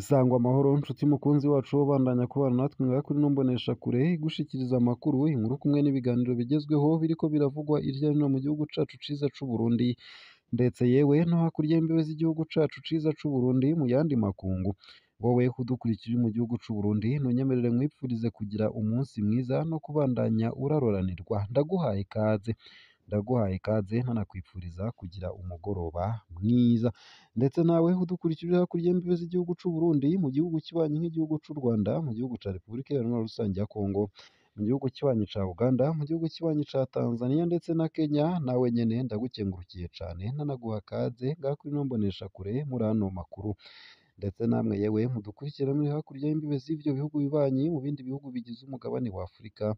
Isangwa amahoro nshuti mukunzi wacu wo bandanya kubana natwe ngaha kuri ino mboneshakure igushikiriza amakuru, inkuru kumwe n'ibiganiro bigezweho biriko biravugwa irya no hino mu gihugu cacu ciza c'Uburundi, ndetse yewe no hakurya y'imbibe z'igihugu cacu ciza c'Uburundi mu yandi makungu. Wowe udukurikira uri mu gihugu c'Uburundi, ntunyemerere nkwipfurize kugira umunsi mwiza no kubandanya uraroranirwa. Ndaguhaye ikaze, ndaguhaye ikaze nanakwipfuriza kugira umugoroba mwiza. Ndetse nawe udukurikira uri hakurya y'imbibe z'igihugu c'Uburundi, mu gihugu kibanyi nk'igihugu c'u Rwanda, mu gihugu ca Repubulika Iharanira Rusange ya Kongo, mu gihugu kibanyi ca Uganda, mu gihugu kibanyi ca Tanzania ndetse na Kenya, nawe nyene ndagukengurukiye cane nanaguha kaze ngaha kuri ino mboneshakure muri ano makuru. Ndetse namwe yewe mudukurikira muri hakurya y'imbibe z'ivyo bihugu bibanyi, mu bindi bihugu bigize umugabane wa Afurika,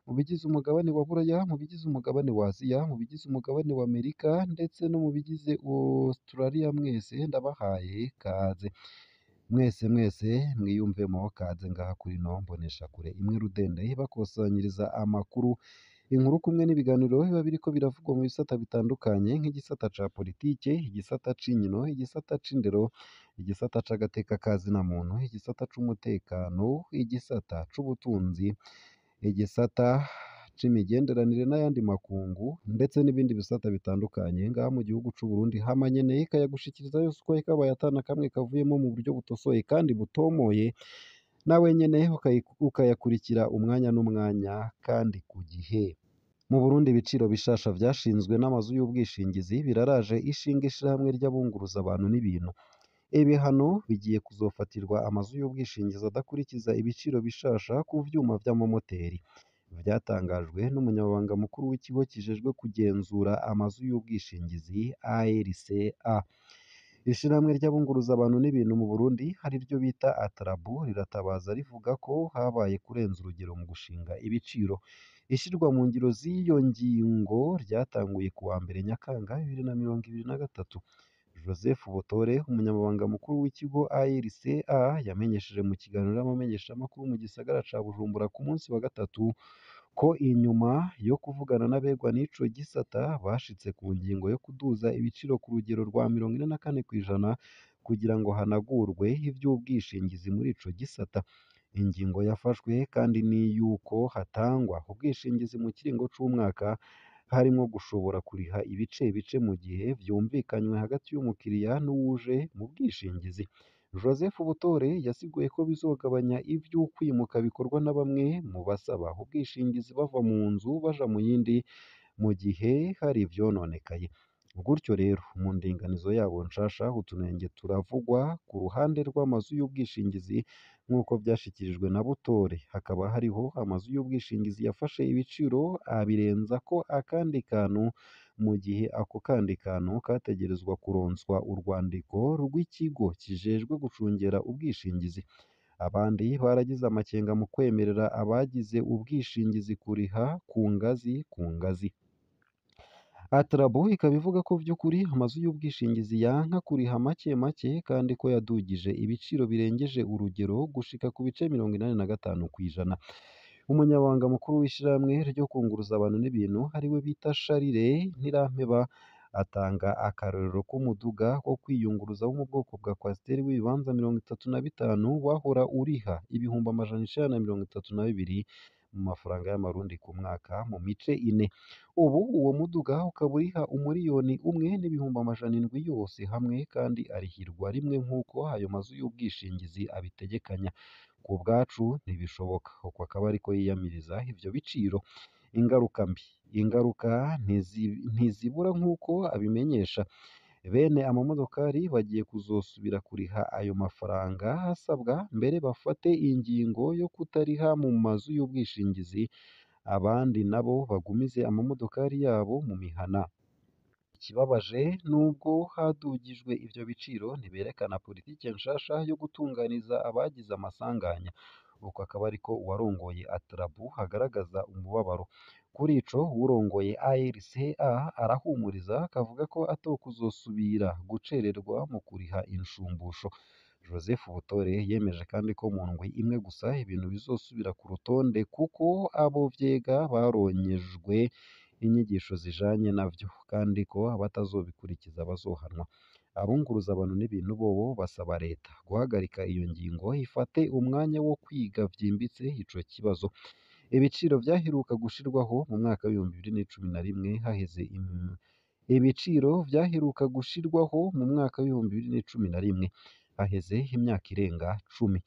mu bigize umugabane wa Buraya, mu bigize umugabane wa Aziya, mu bigize umugabane wa Amerika ndetse no mu bigize Australia, mwese ndabahaye kaze. Mwese mwese mwiyumvemo kaze ngaha kuri ino mboneshakure imwe rudende ibakusanyiriza amakuru, inkuru kumwe n'ibiganiro biba biriko biravugwa mu bisata bitandukanye nk'igisata ca politike, igisata c'inkino, igisata c'indero, igisata c'agateka ka zina muntu, igisata c'umutekano, igisata c'ubutunzi, igisata c'imigenderanire n'ayandi makungu ndetse n'ibindi bisata bitandukanye ngaha mu gihugu c'Uburundi. Hama nyene ikayagushikiriza yose uko yakabaye ata na kamwe kavuyemo mu buryo butosoye kandi butomoye, nawe nyene ukayakurikira umwanya n'umwanya kandi ku gihe. Mu Burundi ibiciro bishasha vyashinzwe n'amazu y'ubwishingizi biraraje ishinga ishirahamwe ry'abunguruza abantu n'ibintu. Ibihano bigiye kuzofatirwa amazu y'ubwishingizi adakurikiza ibiciro bishasha ku vyuma vy'amamoteri. Vyatangajwe n'umunyamabanga mukuru w'ikigo kijejwe kugenzura amazu y'ubwishingizi ARCA. Ishirahamwe ry'abunguruza abantu n'ibintu mu Burundi ariryo bita Atrabu riratabaza rivuga ko habaye kurenza urugero mu gushinga ibiciro. Ishirwa mu ngiro z'iyo ngingo ryatanguye kuwa mbere Nyakanga 2023. Joseph Butore, umunyamabanga mukuru w'ikigo ARCA, yamenyesheje mu kiganiro n'abamenyeshamakuru mu gisagara ca Bujumbura ku munsi wa gatatu ko inyuma yo kuvugana n'abegwa n'ico gisata bashitse ku ngingo yo kuduza ibiciro ku rugero rwa 44% kugira ngo hanagurwe ivy'ubwishingizi muri ico gisata. Ingingo yafashwe kandi ni iy'uko hatangwa ubwishingizi mu kiringo c'umwaka, harimwo gushobora kuriha ibice bice mu gihe vyumvikanywe hagati y'umukiriya n'uwuje mu bwishingizi. Joseph Butore yasiguye ko bizogabanya ivy'ukwimuka bikorwa na bamwe mu basaba ubwishingizi bava mu nzu baja mu yindi mu gihe hari ivyononekaye. Gutyo rero mu ndinganizo yabo nshasha utunenge turavugwa ku ruhande rw'amazu y'ubwishingizi nk'uko vyashikirijwe na Butore. Hakaba hariho amazu y'ubwishingizi yafashe ibiciro abirenzako akandi kantu, mu gihe ako kandi kantu kategerezwa kuronswa urwandiko rw'ikigo kijejwe gucungera ubwishingizi. Abandi baragize amakenga mu kwemerera abagize ubwishingizi kuriha ku ngazi ku ngazi. Atrabu ikaba ivuga ko vy'ukuri amazu y'ubwishingizi yanka kuriha make make kandi ko yadugije ibiciro birengeje urugero gushika ku bice 85%. Umunyamabanga mukuru w'ishirahamwe ryo kunguruza abantu n'ibintu ariwe bita Charles Ntirampeba atanga akarorero k'umuduga wo kwiyunguruza wo mu bwoko bwa Coaster w'ibibanza 35 wahora uriha 932,000 mu mafaranga y'amarundi ku mwaka mu mice ine. Ubu uwo muduga ukaba uriha 1,700,000 yose hamwe kandi arihirwa rimwe nk'uko ayo mazu y'ubwishingizi abitegekanya. Ku bwacu ntibishoboka. Uko akaba ariko yiyamiriza ivyo biciro. Ingaruka mbi, ingaruka ntizibura nk'uko abimenyesha. Bene amamodokari bagiye kuzosubira kuriha ayo mafaranga asabwa mbere bafate ingingo yo kutariha mu mazu y'ubwishingizi, abandi nabo bagumize amamodokari yabo mu mihana. Ikibabaje nubwo hadugijwe ivyo biciro ntiberekana politike nshasha yo gutunganiza abagize amasanganya. Uko akaba ariko uwarongoye Atrabu agaragaza umubabaro. Kuri ico uwurongoye ARCA arahumuriza akavuga ko atokuzosubira gucererwa mu kuriha inshumbusho. Joseph Butore yemeje kandi ko mu ndwi imwe gusa ibintu bizosubira ku rutonde kuko abo vyega baronkejwe inyigisho zijanye navyo, kandi ko abatazobikurikiza bazohanwa. Abunguruza abantu n'ibintu bobo basaba leta guhagarika iyo ngingo ifate umwanya wo kwiga vyimbitse ico kibazo. Ibiciro vyaheruka gushirwaho mu mwaka w'2011 haheze ibiciro vyaheruka gushirwaho mu mwaka w'2011 haheze imyaka irenga 10.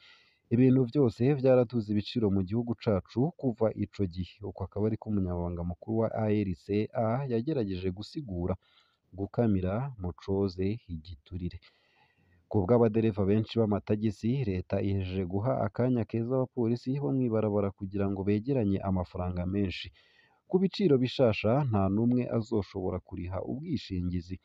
Ibintu vyose vyaraduze ibiciro mu gihugu cacu kuva ico gihe. Uko akaba ariko umunyamabanga mukuru wa ARCA yagerageje gusigura. Gukamira mucoze igiturire. Kubw'abadereva benshi b'amatagisi, leta ihejeje guha akanya keza abapolisi bo mw'ibarabara kugira ngo begeranye amafaranga menshi. Ku biciro bishasha nta n'umwe azoshobora kuriha ubwishingizi.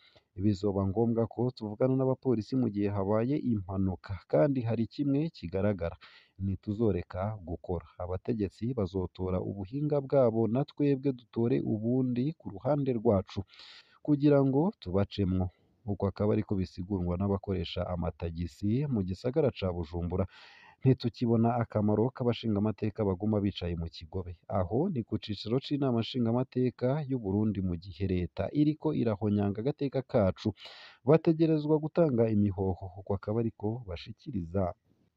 Bizoba ngombwa ko tuvugana n'abapolisi mu gihe habaye impanuka, kandi hari kimwe kigaragara: ntituzoreka gukora. Abategetsi bazotora ubuhinga bwabo na twebwe dutore ubundi ku ruhande rwacu kugira ngo tubacemwo. Uko akaba ariko bisigurwa n'abakoresha amatagisi mu gisagara ca Bujumbura. Ntitukibona akamaro k'abashingamateka baguma bicaye mu kigobe. Aho ni ku cicaro c'inama nshingamateka y'u Burundi mu gihe leta iriko irahonyanga agateka kacu. Bategerezwa gutanga imihoho. Uko akaba ariko bashikiriza.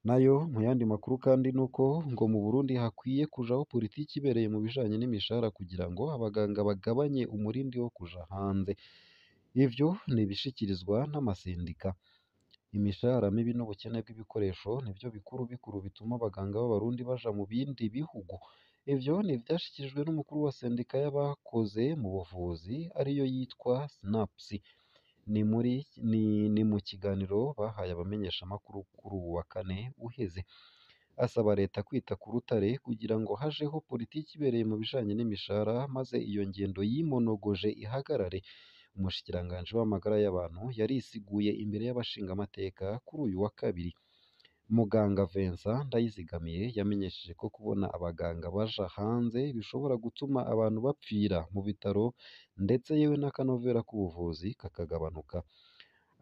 Nayo mu yandi makuru kandi nuko ngo mu Burundi hakwiye kujaho politiki ibereye mu bijanye n'imishahara kugira ngo abaganga bagabanye umurindi wo kuja hanze. Ivyo ni ibishikirizwa n'amasendika. Imishahara mibi n'ubukene bw'ibikoresho nivyo bikuru bikuru bituma abaganga b'Abarundi baja mu bindi bihugu. Ivyo ni ivyashikirijwe n'umukuru wa sendika y'abakoze mu buvuzi ariyo yitwa SNAPS. Ni mu kiganiro bahaye abamenyeshamakuru kuri uwu wa kane uheze. Asaba leta kwita ku rutare kugira ngo hajeho politiki ibereye mu bijanye n'imishahara maze iyo ngendo yimonogoje ihagarare. Umushikiranganji w'amagara y'abantu yarisiguye imbere y'abashingamateka kuri uyu wa kabiri. Muganga Vincent Ndayizigamiye yamenyesheje ko kubona abaganga baja hanze bishobora gutuma abantu bapfira mu bitaro ndetse yewe n'akanovera k'ubuvuzi kakagabanuka.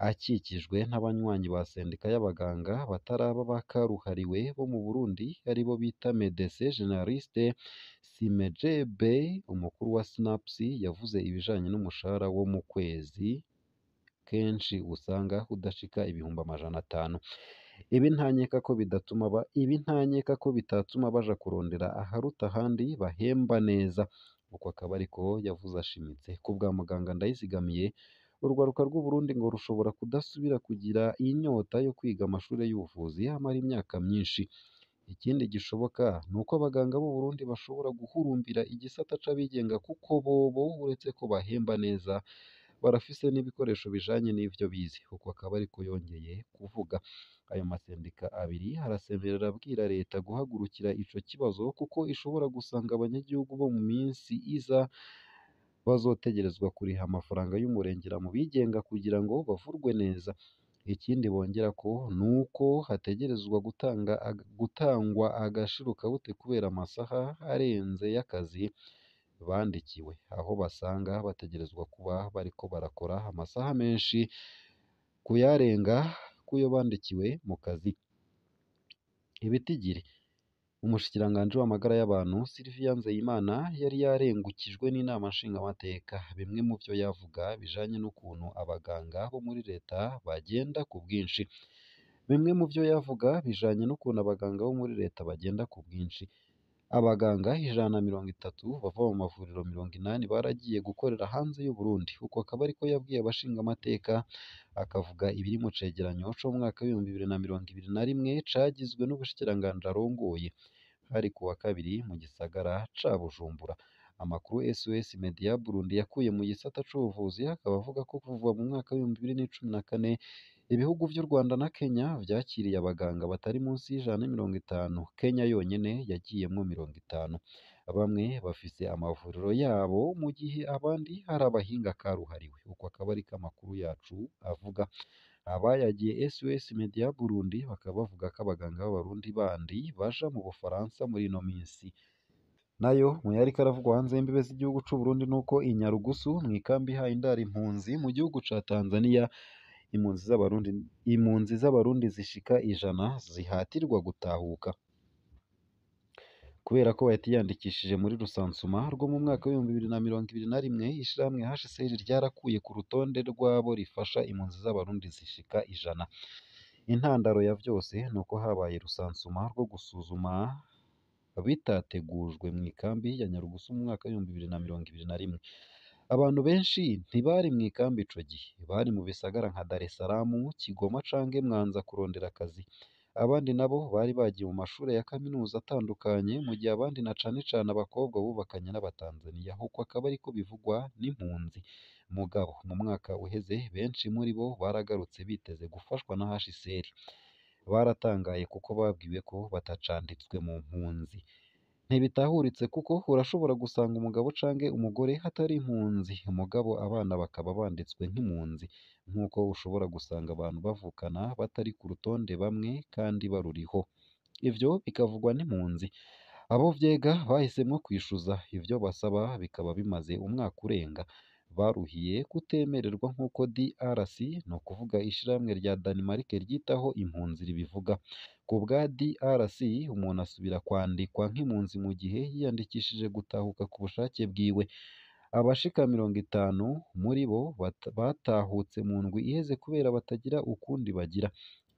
Akikijwe n'abanywanyi ba sendika y'abaganga bataraba ba karuhariwe bo mu Burundi aribo bita Medecins Generalistes Simejebe, umukuru wa SNAPS yavuze ibijanye n'umushahara wo mu kwezi kenshi usanga udashika 500,000. Ibi ntankeka ko bidatuma ibi ntankeka ko bitatuma baja kurondera aharuta ahandi bahemba neza. Uko akaba ariko yavuze ashimitse. Ku bwa muganga Ndayizigamiye, urwaruka rw'u Burundi ngo rushobora kudasubira kugira inyota yo kwiga amashure y'ubuvuzi amara imyaka myinshi. Ikindi gishoboka ni uko abaganga b'u Burundi bashobora guhurumbira igisata c'abigenga kuko bobo uretse ko bahemba neza barafise n'ibikoresho bijanye n'ivyo bize. Uko akaba ariko yongeye kuvuga. Ayo masendika abiri arasemerera abwira leta guhagurukira ico kibazo kuko ishobora gusanga abanyagihugu bo mu minsi iza bazotegerezwa kuriha amafaranga y'umurengera mu bigenga kugira ngo bavurwe neza. Ikindi bongerako nuko hategerezwa gutangwa agashirukabute kubera amasaha arenze y'akazi bandikiwe, aho basanga bategerezwa kuba bariko barakora amasaha menshi kuyarenga kuyo bandikiwe mu kazi. Ibitigiri Umushikiranganji w'amagara y'abantu Sylvia Nzeyimana yari yarengukijwe n'inama nshingamateka. Bimwe mu vyo yavuga bijanye n'ukuntu abaganga bo muri leta bagenda ku bwinshi. Bimwe mu vyo yavuga bijanye n'ukuntu abaganga bo muri leta bagenda ku bwinshi. Abaganga 130 bava mu mavuriro 80 baragiye gukorera hanze y'u Burundi. Uko akaba ariko yabwiye abashingamateka, akavuga ibiri mu cegeranyo co mu mwaka w'2021 cagizwe n'ubushikiranganji arongoye. Hari ku wa kabiri mu gisagara ca Bujumbura. Amakuru SOS Media Burundi yakuye mu gisata c'ubuvuzi akaba avuga ko kuva mu mwaka w'2014 ibihugu vy'u Rwanda na Kenya vyakiriye abaganga batari munsi y'150. Kenya yonyene yagiyemwo 50. Bamwe bafise amavuriro yabo mu gihe abandi ari abahinga karuhariwe. Uko akaba ariko amakuru yacu avuga. Abayagiye SOS Media Burundi bakaba bavuga ko abaganga b'Abarundi bandi baja mu Bufaransa muri ino minsi. Nayo mu yariko aravugwa hanze y'imbibe z'igihugu c'u Burundi nuko i Nyarugusu mw'ikambi ihaye indaro impunzi mu gihugu ca Tanzania, impunzi z'Abarundi zishika 100 zihatirwa gutahuka. Kubera ko batiyandikishije muri rusansuma rwo mu mwaka w'2021, ishirahamwe HCR ryarakuye ku rutonde rw'abo rifasha impunzi z'Abarundi zishika 100. Intandaro ya vyose nuko habaye rusansuma rwo gusuzuma bitategujwe mw'ikambi ya Nyarugusu mu mwaka w'2021. Abantu benshi ntibari mw'ikambi ico gihe, bari mu bisagara nka Dar es Salaam, Kigoma canke Mwanza kurondera akazi. Abandi nabo bari bagiye mu mashure ya kaminuza atandukanye, mu gihe abandi na cane cane abakobwa bubakanye n'Abatanzaniya. Uko akaba ariko bivugwa n'impunzi. Mugabo mu mwaka uheze benshi muri bo baragarutse biteze gufashwa na HCR. Baratangaye kuko babwiwe ko batacanditswe mu mpunzi. Ntibitahuritse kuko urashobora gusanga umugabo canke umugore atari impunzi, mugabo abana bakaba banditswe nk'impunzi, nk'uko ushobora gusanga abantu bavukana batari ku rutonde bamwe kandi baruriho. Ivyo bikavugwa n'impunzi. Abo vyega bahisemwo kwishuza ivyo basaba bikaba bimaze umwaka urenga. Baruhiye kutemererwa nk'uko DRC, ni ukuvuga ishirahamwe rya Danemark ryitaho impunzi ribivuga. Ku bwa DRC, umuntu asubira kwandikwa nk'impunzi mu gihe yiyandikishije gutahuka ku bushake bwiwe. Abashika 50 muri bo batahutse mu ndwi iheze kubera batagira ukundi bagira.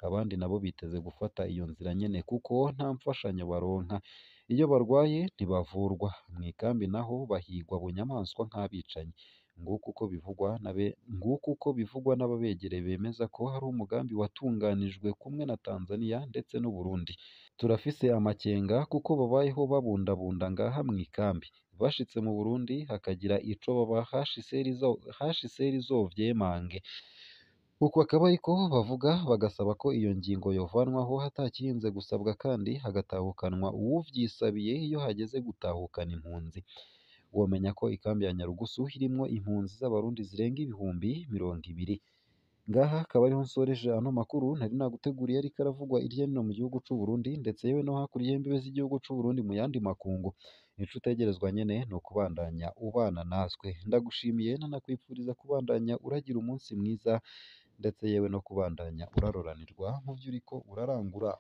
Abandi nabo biteze gufata iyo nzira nyene kuko nta mfashanyo baronka. Iyo barwaye ntibavurwa. Mw'ikambi naho bahigwa bunyamaswa nk'abicanyi. Nguko uko bivugwa n'ababegereye bemeza ko hari umugambi watunganijwe kumwe na Tanzania ndetse n'u Burundi. Turafise amakenga kuko babayeho babundabunda ngaha mw'ikambi. Bashitse mu Burundi hakagira ico baba HCR izovyemange. Uko akaba ariko bavuga, bagasaba ko iyo ngingo yovanwaho hatakirinze gusabwa kandi hagatahukanwa uwuvyisabiye iyo hageze gutahukana impunzi. Womenya ko ikambi ya Nyarugusu irimwo impunzi z'Abarundi zirenga 20,000. Ngaha akaba ariho nsoreje ano makuru nari naguteguriye ariko aravugwa irya nino mu gihugu c'u Burundi ndetse yewe no hakurya y'imbibe z'igihugu c'u Burundi mu yandi makungu. Ico utegerezwa nyene ni ukubandanya ubana natwe. Ndagushimiye nanakwifuriza kubandanya uragira umunsi mwiza ndetse yewe no kubandanya uraroranirwa mu vyo uriko urarangura.